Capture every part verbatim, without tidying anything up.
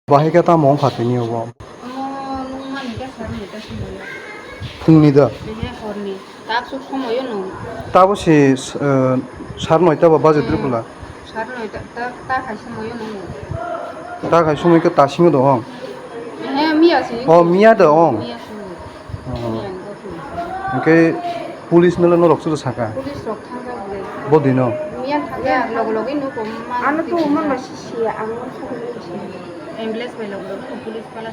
Bahai khe tamo wngkha tini obo? Omo nungmani khe sar noita somoio. Phungni da? Ehe, horni. Taksuk somoio nung. Tabo se, eh, sar noita ba baje Hmm. dribula? Sar noita, ta, ta khai somoio nung. Ta khai somoi khe tasingo do ong? Ehe, miya se. Oh, miya do ong? Miya se. Oh. Miya ni gotwi. Hwnkhe police no le norok sodo saka? Police rok thangkha bwlai. Bodino? Miya thangkha, log logwi nugo. Ano to man ba sisi, ang no saka. Ambulance bai log logwi police pala.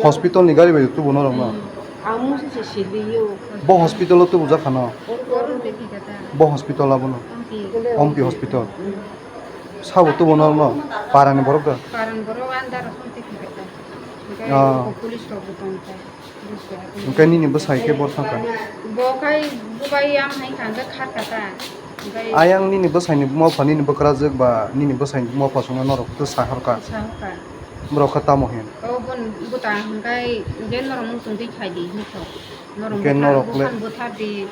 Hospital ni gari bai tubu norok no? Hmm. Ang mungsa se siliyo. Bo hospital o tubu jakha no? Bo hospital abono? Ompi. Ompi hospital. Sabo tubu norok no? Parani borok da? Parani borok andar something khe khe ta. Ah. Police rok bo tong kha. Police rok. Hwnkhe nini bwsai khe bor thangkha? Bo khai bubai yang hai kha, hwnkhe khar kha ta. Hwnkhe ayang nini bwsaini buma pha, nini bwkrajwk ba nini bwsaini buma pha songno norok khe sahorkha? Sahorkha. Borok khe tamo hin? O bon bwta hwnkhe je norok muchungtwi khai di hinwi kho. Norok hwnkhe buthar, norok le buphang buthar di.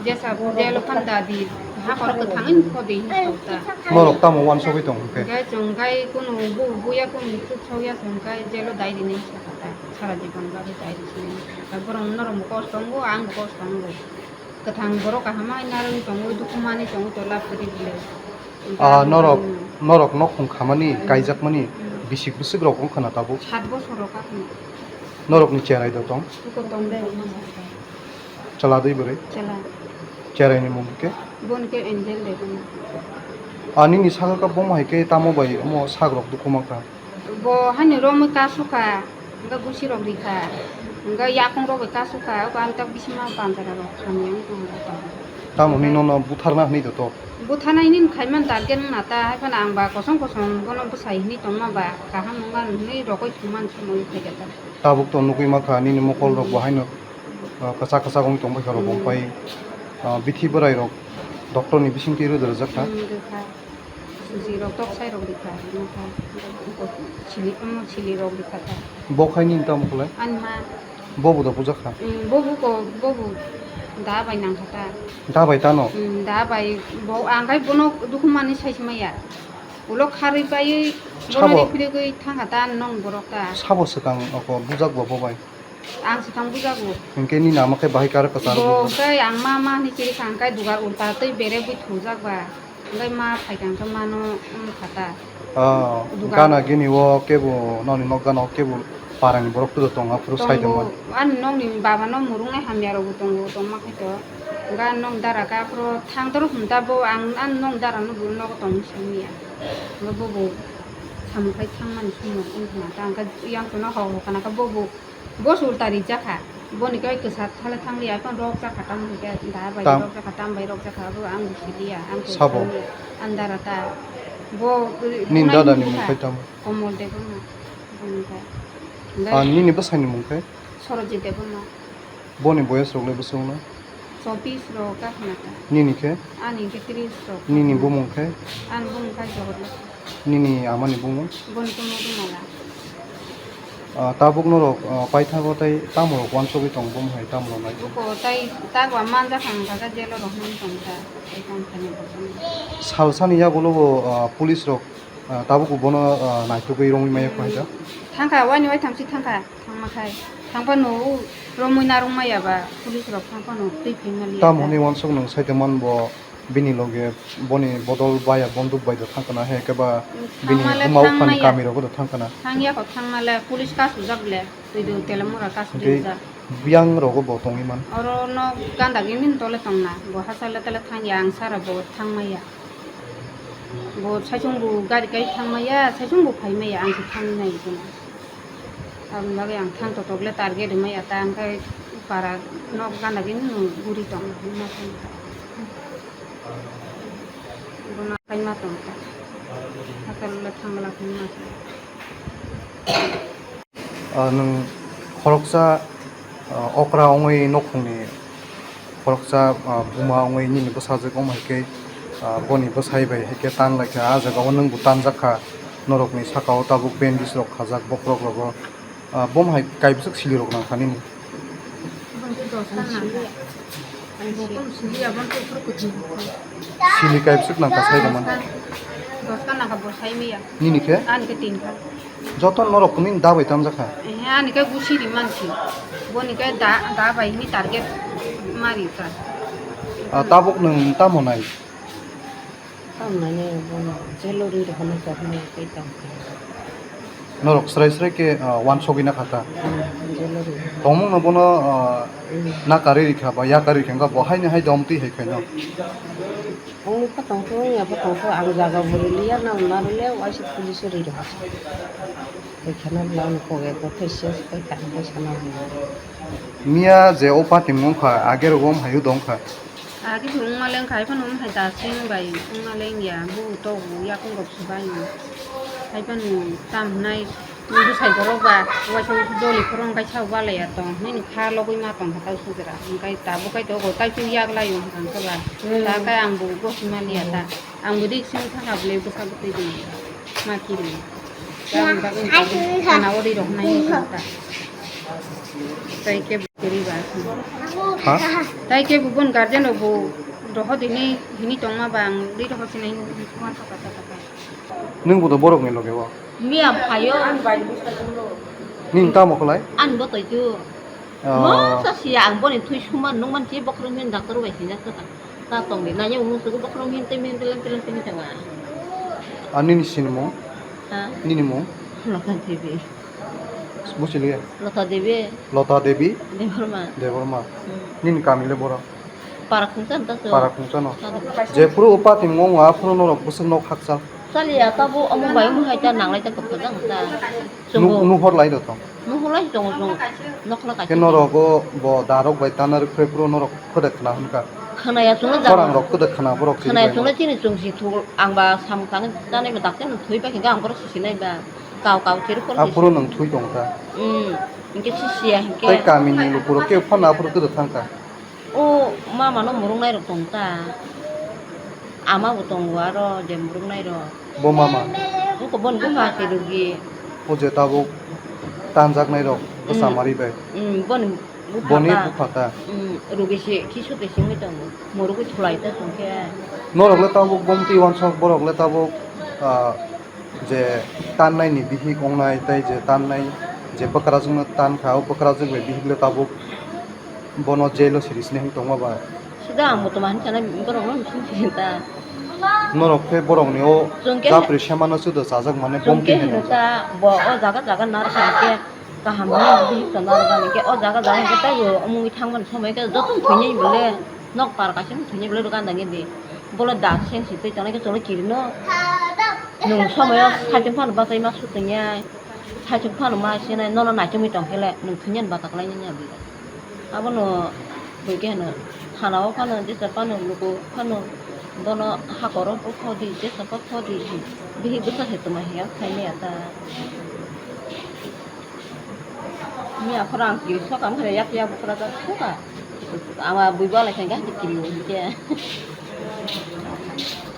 Jesa jelo phanda di, hakor kwthangwi pho di hinwi kho ta. Norok tamo uansugwi tong hwnkhe? Hwnkhe chwng khai kunu bu-, buya kunu chuk sokya chwng khai jelo dai rini hinwi kho ta. Sara jibon bagwi dai rini hinwi kho ta. Borok norok bo kosto wngo, ang bo kosto wngo. Kwthang borok kaham ma narwgwi tongo, dukhu manwi tongo, to lab kwrwi bwle. Ah, norok, norok nokhung khamani, hmm, kaijakmani, hmm, bisik bwswk rok wngkha na tabuk? Sat bosor rok akhungo. Norokni cherai do tong? Buko tong de. Chwla dui bwrwi? Chwla. Cherai ni mung khe? Boni khe Angel Debbarma. Ah, nini saka khe bomo hai khe tamo bai omo sak rok dukhu mankha? Bo hani romwi kasukha, hwnkhe gusi rok rikha, hwnkhe yakung rok bai kasukha, abo ang tak bisima bandara rok hamya wng tong kha. Tamo hwnwi nono butharna hwnwi da to? Butharna hwnwi khai man target wngna ta, hai phano ang ba kosong kosong bono bwsai hwnwi tongma ba, kaham wng mano hwnwi rokoi thumani somoi phai kha ta. Tabuk to nugwi mankha nini mokol rok bo haino, ah, kwchak kwchak wng tong bai kha rok bo, hmm, pai, ah, bithi bwrai rok doctor ni bisingtwi roda rwjak kha. Hmm, rwkha. Suji rok tok sai rok rikha, nokha. Sili, omo sili rok rikha ta. Bo khai nini tamo khlai? Ani ma. Bo bo da bujak kha? Mm, bo bo ko, bo bo da bai nang kha ta. Da bai tano? Mm, da bai bo ang khai bono dukhu mani sai se maya. Ulo kharwi bai bono sabo, ri phirigwi thang kha ta nong borok ta. Sabo swkang oko bujak bo bo bai? Ang swkang bujago. Hwnkhe nini ama khe bahai karo kwcharo bo bujago? Hwnkhe ang ma ma hinwi chiri kha, hwnkhe dugar ulta twi beregwi thujak ba. Hwnkhe ma phaikha hwnkhe mano wngkha ta. Ah, dugar gana gini o kebo noni nok gana o kebo parani borok pujo tongo, aphuru sai tongmani. Ani nokni baba no murungnai hamya rok bo tongo, tongma khe to. Hwnkhe ani nok dara khe aphuru thang toro hwn ta bo, ang ani nok dara no bo nogo tongmani simi ya. Hwnkhe bo bo samung khai thangmani simi wngkha na ta, hwnkhe yang tono hok hok kana khe bo bo. Bo sulta rijak kha. Boni khe kwchar thala thang liya, phano rok jak kha, tamo hwnkhe da bai tam- rok jak kha, tam bai rok jak kha, abo ang bo siliya, ang bo sabo siliya. Andara ta. Bo nini dada ni mung khai tamo? Komol Debbarma. Boni khe. Ah, nini bwsai ni mung khai? Sorojit Debbarma. Boni boyes rok le bwswk no? Chobbish rok ka khna ta. Nini khe? Ani khe tris rok. Nini bumung khe? Ani bumung khe Jogorlok. Nini amani bumung? Boni bumung Rumala. Ah, tabuk norok, ah, paithago tei tamo rok uansugwi tong, bumung hai tamo rok nai? Buko tai tagwa manja khang kha jelo rok hwn tong ta, tai tong khani bo. Salsani yagulo bo, ah, police rok, ah, tabuk bono, ah, naitugwi romwi maya kho hai ta? Thangkha, waini wai thamchi thangkha. Thangma khai, thangphano romwi narwk maya ba, police rok thangphano twi phai maliya. Tamo hwnwi uansuk nwng sai tongmani bo, bini loge boni bodol baya bonduk bai do thang kana, hai khe ba bini buma uphani kami rogo do thang kana. Thangya kho thangma le, police kasujak le, twi do Telamura kasujak. Biyang rogo bo tongwi man. Oro no ganda gini dole tongna, bo hachal le tele thangya, ang sara bo thangmaya. Bo saichung bo gari kai thangmaya, saichung bo phaimaya, ang se thangwi nai bono. Aboni bagwi ang thang totok le target rwmaya ta, hwnkhe para nok gana gini nwng guri tong, hwnma tong ta. Bono khaima tong ta. Hakhe le thangla hwnma tong. Ah, nwng khoroksa, ah, okra wngwi nokhungni khoroksa, ah, buma wngwi nini bwsajwk, omo hai khe, ah, boni bwsai bai hai khe tan lai kha, ah jaga o nwng bo tanjak kha, norokni saka o tabuk bandage rok khajak bokhorok rogo, ah, bomo hai kaibwswk sili rok nang kha nini? Sili kaibwswk nang kha sai rwmani? Doska nang kha bo sai maya. Nini khe? Ani khe tin kha. Joto norok kwnwi da bai tamjak kha? Ehe, ani khe gusi ri man si. Boni khe da, da bai hini target mari ta. Ah, tabuk nwng tamo nai? Tamo nai ne bono jelo ri rw hwnwi kok nai tei tamo khe. Norok srai srai khe, ah, wansogwi na kha ta? Hmm, jelo ri. Tongmung no bono, ah, hmm, na karwi rikha ba ya karwi rikha wngkha bo haino hai dom twi hai khaino. Wngwi pha tongthok, wngya pha tongthok, ang jaga bo rwliya, nang narwkle waisa police o ri rwkha. Tei kheno bwlai ni kok ekothe se se tei kaham khe sana hwnwi. Miya je o party wngkha, age rok wng hai o dong kha. Age bo wngma le wngkha, hai phano wng hai dasing bai wngma le wngya, bo tok bo yakung rok se bai o. Hai phano tam hwnai. Bwsai borok ba waisa doli khorang kaisa balai ya tong, nini kha logwi ma tong kha tei sujra, hwnkhe tabuk kaitor bo taichuk yak lai o hwnkhe ba, ta khe ang bo gosi ma liya ta, ang bo rik sing thang kha bwlai bwsa bwtwi di ma kiri, ta ang bagwi ang bagwi khana o ri rok nai ta, tai khe bo kiri ba. Ha? Tai khe bo bon guardian rok bo roho dini hini tong ma ba ang ri roho sinai ma thaka ta ta. Nwng bo to borok ni loge o. Miya phaio. Nini tamo khlai? Ani bo toitu. Oh. Masa siya ang boni thui suma nung man chi bokhorok hin doctor bai sinjak ta. Ta tong di nanya unu sugu bokhorok hin tei hin tei tei tei tong. Ah, nini sinimung? Ha? Nini mung? Lota Devi. Buchiliya? Lota Devi. Lota Devi? Debbarma. Debbarma. Hmm. Nini kami le boro? Para khungsa ta so. Para khungsa no. Sado. Jephuru o party wng wngya aphuru norok bwswk nok hakchal. Chaliya tabuk omo bai omo hai ta nanglai ta kwpha jang ta. Nu-, nuhor lai do tong. Nuhor lai tongo chwng. Nokla kaisa. Khe norok o bo darok bai tana rwkhe phuru norok khwda khna hwn kha. Khwnaya chwngno jaga. Khorang rok khwda khna borok chini khwnaya bai chwngno no. Chini chwng si thuk ang ba samung tangwi tanai ba dakti no thwi bai khe ang borok si sinai ba. Kau kau chiri phor. Aphuru nwng thwi tong kha. Hmm. Hinkhe si siya hinkhe. Tei kamini lukurok khe phano aphuru kwda thang kha. O mama no murungnai rok tong ta. Ama bo tongo aro je murungnai rok. Bo mama? Wngkha boni bupha se rugi. O je tabuk tanjaknai rok bwsa mari bai. Mm, boni bupha. Boni ta. Bupha ta. Mm, rugi se khisu te singwi tongo. Murugwi thulai ta tongkhe. Norok le tabuk bomtwi wansok borok le tabuk, ah, je tannai ni bihik ongnai tei je tannai je bwkrajwk no tan kha, o bwkrajwk bai bihik le tabuk bono jail o siri sini hinwi tongma bai. Sida ang bo toma hinwi sanai borok no sini sini ta. Norok khe borok ni o chwng khe japri sema no chudo chajak mane chwng bomti khe hinwi hinwi ta bo o jaga jaga nar kha khe kaham hinwi bihik tongma rwgani khe o jaga jaga hinwi tei bo omongwi thangmani somoi khe joto thwinai bole. Nok par kaisa no thwinai bole ganda gini. Bole da seng si twi tongnai khe chwla kirino. Nwng somoyo saichung phano bachai ma su tongya. Saichung phano ma sinai nono naichomwi tongkhe le nwng thwinani bata kwlainani abole. Abono buikhe hwno thanao phano jesa phano luku phano bono hakoro phodi jesa pha phodi bihik bwsa se tongma hiya khaimaya ta. Miya khorang kiri sokam khe yak yak bukra jak suka. Ama bui balai khe gahini kiri o hwnkhe.